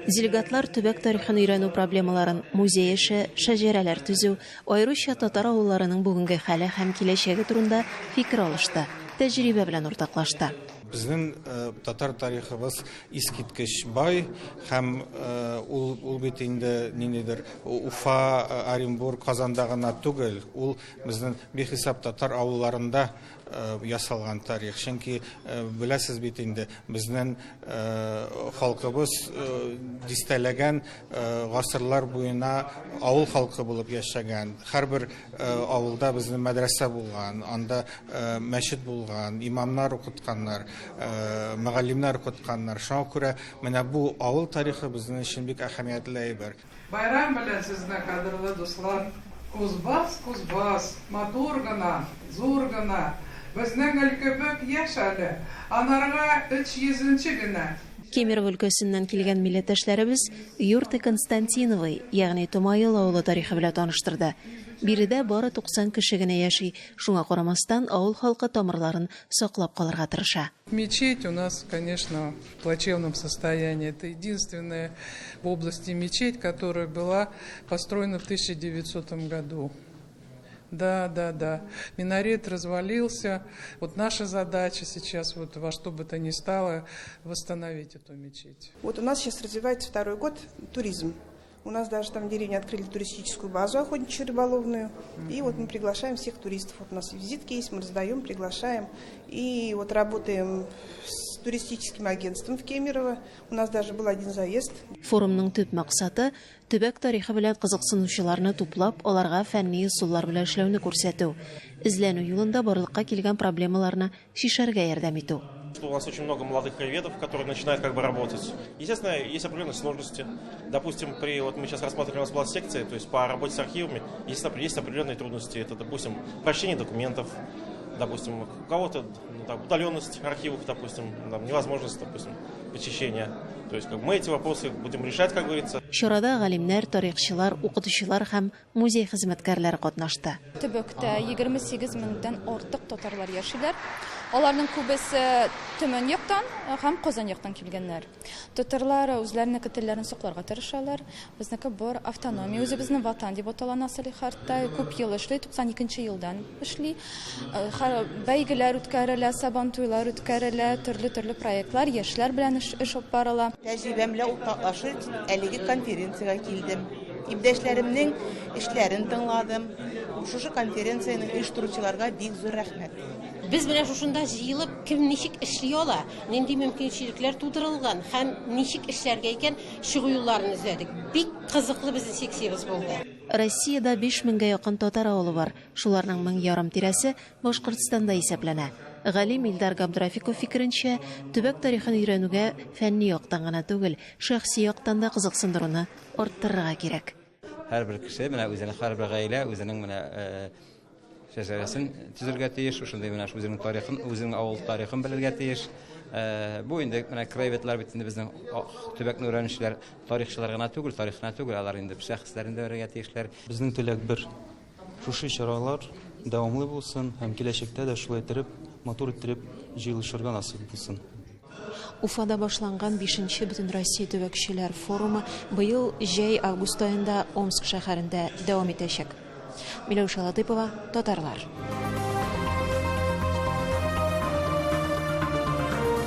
Делегатлар төбәк тарихын өйрәнү проблемаларын, музей эше, шәҗәрәләр төзү, аеруча татар авылларының бүгенге хәле һәм киләчәге турында фикер алышты, тәҗрибә белән уртаклашты. Безнең татар тарихыбыз искиткеч бай һәм ул, ул бит инде ниндидер Уфа, Оренбург, Казанда гына түгел, ул безнең бихисап татар авылларында ясалган тарих. Чөнки беләсез бит инде, безнең халкыбыз дистәләгән гасырлар буена авыл халкы булып яшәгән. Һәрбер авылда безнең мәдрәсә булган, анда мәчет булган, имамнар укытканнар, мөгаллимнәр укытканнар. Шуңа күрә менә бу авыл тарихы безнең өчен бик әһәмиятле әйбер. Байрам белән сезне, кадерле дуслар! Кузбасс, Кузбасс, матур гына, зур гына, безнең ил кебек яшь әле, анарга өч йөзенче генә. Кемерово өлкәсеннән килгән милләттәшләребез Юрты Константиновой, ягъни Томаел авылы тарихы белән таныштырды. Биредә бары 90 кеше генә яши, шуңа карамастан, авыл халкы тамырларын саклап калырга тырыша. Мечеть у нас, конечно, в плачевном состоянии. Это единственная в области мечеть, которая была построена в 1900 году. Да, да, да. Минарет развалился. Вот наша задача сейчас, вот во что бы то ни стало, восстановить эту мечеть. Вот у нас сейчас развивается второй год туризм. У нас даже там в деревне открыли туристическую базу охотничью рыболовную. И вот мы приглашаем всех туристов. Вот у нас визитки есть, мы раздаем, приглашаем. И вот работаем с туристическим агентством в Кемерово. У нас даже был один заезд. Форумның төп максаты төбәк тарихы белән кызыксынучыларны туплап, аларга фәнни ысуллар белән эшләүне күрсәтү, эзләнү юлында барлыкка килгән проблемаларны чишәргә ярдәм итү. У нас очень много молодых краеведов, которые начинают как бы работать. Естественно, есть определенные сложности. Допустим, при, вот мы сейчас рассматриваем, у нас была секция, то есть по работе с архивами, есть, есть определенные трудности. Это, допустим, прочтение документов, допустим, у кого-то ну, там, удаленность архивов, допустим, там, невозможность, допустим, посещения. То есть как, мы эти вопросы будем решать, как говорится. Чарада галимнәр, тарихчылар, укытучылар һәм музей хезмәткәрләре катнашты. Төбәктә 28 меңдән артык татарлар яшиләр. Аларның күбесе Төмән яктан һәм Казан яктан килгәннәр. Татарлар үзләренеке телләрен сакларга тырышалар. Безнеке бар автономия, үзебезнең ватан дип атала Салехардта. Күп ел эшли, 92 елдан эшли. Бәйгеләр үткәрелә, сабантуйлар үткәрелә, төрле-төрле проектлар, яшьләр белән эш алып барыла. Тәҗрибәм белән уртаклашыр өчен әлеге конференциягә килдем. Иптәшләремнең эшләрен тыңладым. Шушы конференцияне оештыручыларга бик зур рәхмәт. Без менә шушында җыелып, кем ничек эшли ала, нинди мөмкинчелекләр тудырылган һәм ничек эшләргә икән, чыгу юлларын эзләдек. Бик кызыклы безнең секциябез булды. Россиядә 5 меңгә якын татар авылы бар. Шуларның 1500 тирәсе Башкортстанда исәпләнә. Галим Илдар Габдрафиков фикеренчә, төбәк тарихын өйрәнүгә фәнни яктан гына түгел, шәхси яктан да кызыксындыруны арттырырга кирәк. Һәрбер кеше менә үзенең, һәрбер гаилә үзенең менә шәҗәрәсен төзергә тиеш, шушындый менә үзенең тарихын, үзенең авыл тарихын белергә тиеш. Бу инде менә краеведлар бит инде безнең төбәкне өйрәнүчеләр, тарихчылар гына түгел, тарих кына түгел, алар инде шәхесләрен дә өйрәнергә тиешләр. Безнең теләк бер. Шушы чаралар дәвамлы булсын һәм киләчәктә дә шулай иттереп, матур иттереп җыелышырга насыйп булсын. Уфада башланган бишенче Бөтенроссия төбәкчеләр форумы быел җәй август аенда Омск шәһәрендә дәвам итәчәк. Миләүшә Латыйпова, Татарлар.